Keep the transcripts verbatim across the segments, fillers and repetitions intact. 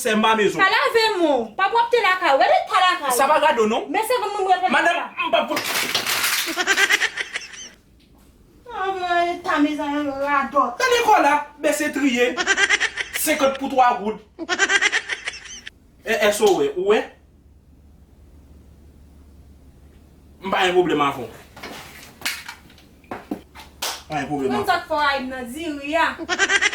C'est ma maison. Pa lave men w. Pa pwòpte lakay ou. Gade eta lakay ou. Sa pa gade w, non. Men sèvant mwen mwen fè. Madanm, m p ap. Ah, ta mezanmi radòt. Gade kò la, bese triye. Senkant pou twa goud. E, èske w wè? Ou wè? M pa gen pwoblèm avè w. Pa gen pwoblèm avè w. Konn sa k fè w rayi m nan, diri a.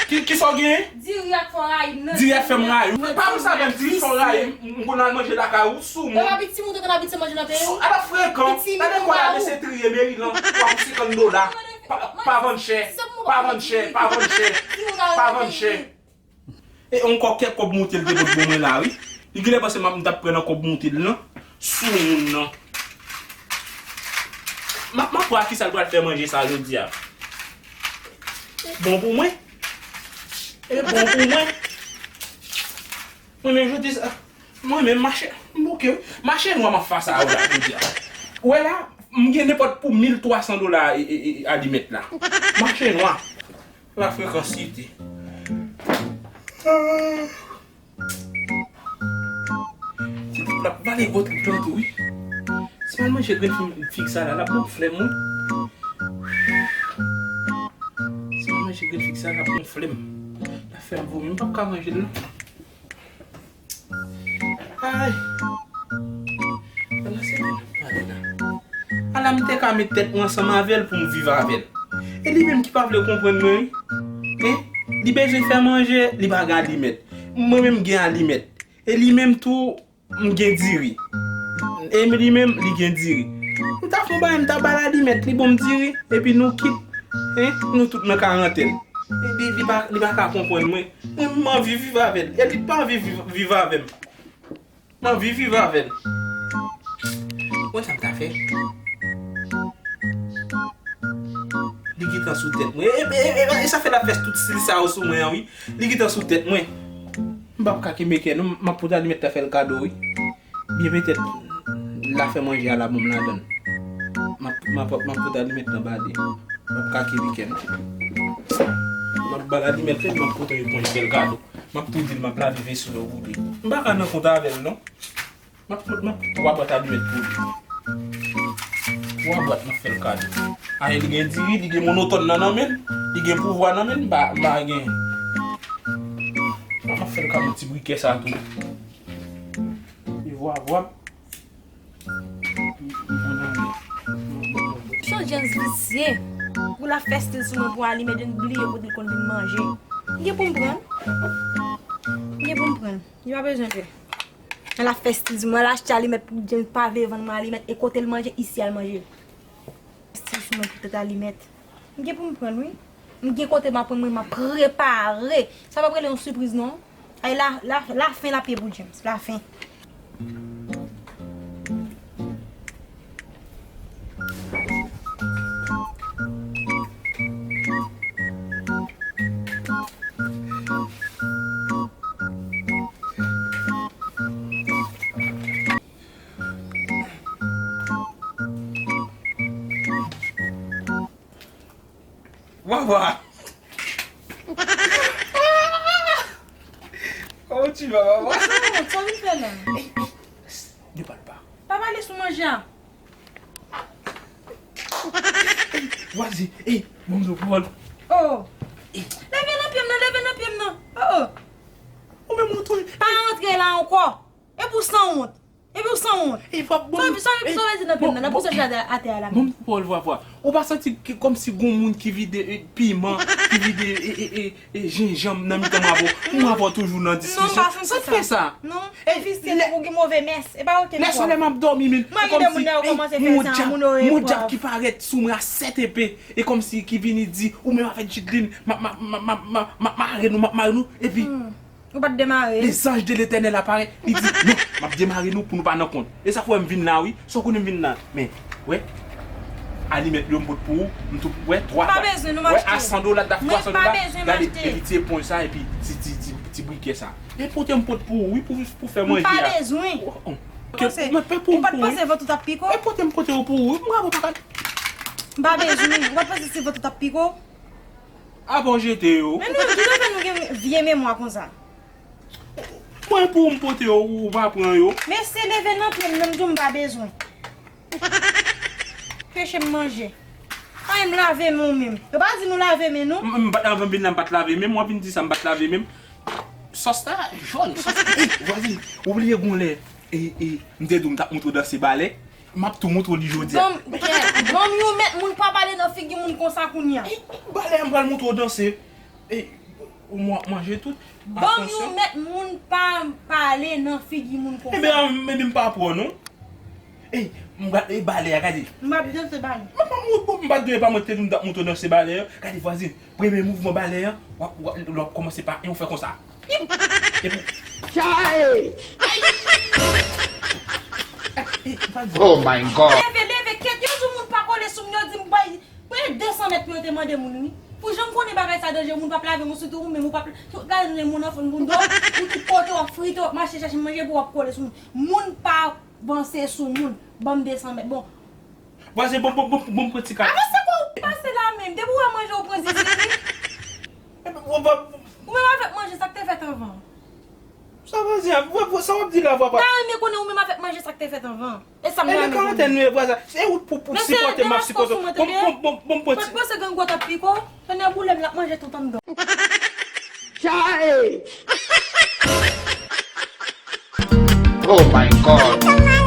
Ki, ki sa w genyen? Diri a k fè w rayi m nan. Diri a k fè m rayi w. Pa pou sa menm, diri fè w rayi m. M konn al manje lakay ou sou moun. Epi ti moun te konn abitye manje nan peyi w. Ala frekan. Gade kò la, bese triye Merilan. Twa pou senkant dola. Pa, pa vann chè. Pa vann chè. Pa vann chè. Pa vann chè. E yon kòkèt kòb moute l te pot pou mwen la, wi. Li genlè panse m ap, m t ap pran nan kòb moute l lan. Sou moun nan. M ap, m ap wè a kisa l pral fè manje sa jodi a. Bon pou mwen. E bon pou mwen. Mwen menm jodi sa. Mwen menm mache. M bouke, wi. Mache nwa m ap fè sa a, wi, la, jodi a. Ou wè la, m gen nenpòt pou mil twa san dola e, e, e, alimèt la. Mache nwa. La frekansite. Ti tip la vale gwo trip lan tou, wi. Si m al manje grenn fig, fig sa la, l ap ban m flèm, wi. Si m al manje grenn fig sa, l ap ban m flèm. L ap fè m vomi, m p ap ka manje l, non. Ay. Ala se pale la. Ala m te ka met tèt mwen ansanm avè l pou m viv avè l. E li menm ki pa vle konprann mwen, wi. Hein? Li bezwen fè manje, li pa gen alimèt. Mwen menm m gen alimèt. E li menm tou, m gen diri. E li menm, li gen diri. M ta fè yon bagay, m ta ba l alimèt, li ban m diri. Epi nou kit. Hein? Nou tout nan karantèn. Li, li pa, li pa ka konprann mwen. Mwen, m anvi viv avè l. E li pa anvi viv, viv avè m. M anvi viv avè l. Mwen, sa m ta fè? Li gentan sou tèt mwen. E, e, e, e sa fè l ap fè tout stil sa yo sou mwen an, wi. Li gentan sou tèt mwen. M p ap ka kenbe kè, non. M ap pote alimèt la fè l kado, wi. Byen petèt, l a fè manje a la ban m ladan l. M ap, m ap, m ap pote alimèt nan ba li. M ap kake wikenn. M ap ba l alimèt li, m ap pote eponj fè l kado. M ap tou di l m ap lave veso yo pou li. M pa ka nan kont avè l, non. M ap, m ap twa bwat alimèt pou li. Twa bwat m ap fè l kado. Ayen li gen diri, li gen monotòn nan nan men l, li gen pouvwa nan men l, m pa, m pa gen. M ap fè l kado ti brikè sa tou. Li vwa vwa. Son James visye. Pou l ap fè stil sou mwen pou alimèt, m bliye kote l konn vin manje. M gen pou m pran l. M gen pou m pran l. Li pa bezwen pè. L ap fè stil sou mwen, l achte alimèt pou James pa vle vann mwen alimèt. E kote l manje, isi a l manje. Stil sou mwen poutèt alimèt. M gen pou m pran l, wi. M gen kote m ap pran, mwen, m ap prepare. Sa p ap rele yon sipriz, non. Ay, la, la, lafen l ap ye pou James. Lafen. Wawa! Comment tu vas, Wawa? Sa w vin fè la? Ey, ey, de pa de pa. Pa pale sou manje a. Vwazi, ey, bonjou, Paul. Oh. Ey. Leve nan pye m nan, leve nan pye m nan. Oh, oh. Ou menm ou tou. Pa antre la ankò. Epi w sanwont. Epi w sanwont. E fòk bon. Sa w vle di nan pye m nan, nan pou sa atè a la. Bon, Paul, vwa, vwa. Ou pa santi ke kòmsi gon moun ki vide, eh, piman, ki vide, eh, eh, eh, eh, jenjanm nan mitan m avè w? Mwen avè w toujou nan diskisyon. Non, m pa santi sa. Sa k fè sa? Non. E visye, ou gen move mès. E pa okenn pwoblèm. Lè solèy m ap dòmi, men. Mwen gen de moun nan yo kòmanse fè sa, moun yo e pwòf. Mon dyab ki parèt sou mwen a sèt epe, e kòmsi ki vini di, ou menm avèk Jidlin, m ap, m ap, m ap mare nou, m ap mare nou, epi. Ou pa t demare. Les anges de l'Éternel apparaît. Li di, non, m ap demare nou pou nou pa nan kont. E sa k fè m vin la, wi. Sa w konnen m vin la. Men, wè, alimèt yo m pot pou ou, m tou, wè, twa, wè, a san dola, t ap twa san dola. Gade, epi ti eponj sa, epi ti, ti, ti, ti brikè sa. E pote m pot pou ou, wi, pou, pou fè manje a. M pa bezwen. Ou pa t panse vant ou t ap pike w? E pote m pote yo pou ou, wi, m pa ka. M pa bezwen. Ou pa t panse se vant ou t ap pike w? Apa w jete yo? Men nou menm, ki sa fè nou gen vye memwa konsa? Mwen pou m pote yo, ou pa pran yo. Mesye leve nan pye m, nan m di w m pa bezwen. Peche m manje. Ay, m lave men w menm. Yo pa di nou lave men nou? M, m pa t, anvan m vin la, m pa t lave men m, w ap vin di sa, m pa t lave men m. Sòs la jòn, sòs la. Ey, vwazin, ou bliye gon lè, e, e, m te di w m t ap montre w danse balè. M ap tou montre w li jodi a. Ban m, ban m yon mèt, moun pa pale nan figi moun konsa kounye a. Ey, balè a m pral montre w danse. Ey, ou mwen ap manje tout. Ban m yon mèt, moun pa pale nan figi moun konsa. Ebyen, ebyen m pa pran non. Ey, m gade, ey, balè a, gade. M ap danse balè. M, m, m, m pa t dwe pa mwen te di m t ap montre w danse balè a. Gade vwazin, premye mouvman balè a, w ap, w ap, w ap kòmanse pa, e w fè konsa. Epi, Chai! Ey, vwazin. Oh my God! Leve, leve, kèt, yon jou moun pa kole sou m, yo di m bay, premye de san mèt pou yo te mande moun, wi. Pou jan m konnen bagay sa danje, moun p ap lave men w, sitou ou menm, ou p ap, gade moun anfan, moun dò, ou tout kote, w ap frite, w ap mache chache manje pou w ap kole sou moun. Moun pa vanse sou moun. Ban m de san mèt. Bon. Vwazin, bon, bon, bon, bon, pran ti kal. Avanse kwa ou pase la menm. Depi w wè manje, ou pran zizi li. Epi, w ap, ou menm avèk manje, sa k te fèt anvan? Sa vwazin, vwa-, vwa-, sa w ap di la, vwa pa. M ta renmen konnen ou menm avèk manje, sa k te fèt anvan. E sa m ta renmen konnen. Ebyen, karantèn nou ye, vwazin. Se ou pou, pou sipòte m, m ap sipòte w. Bon, bon, bon, bon, bon, pran ti. Mwen panse grangou t ap pike w. Tonnè boule m, l ap manje tout anndan. Chai! Oh my God!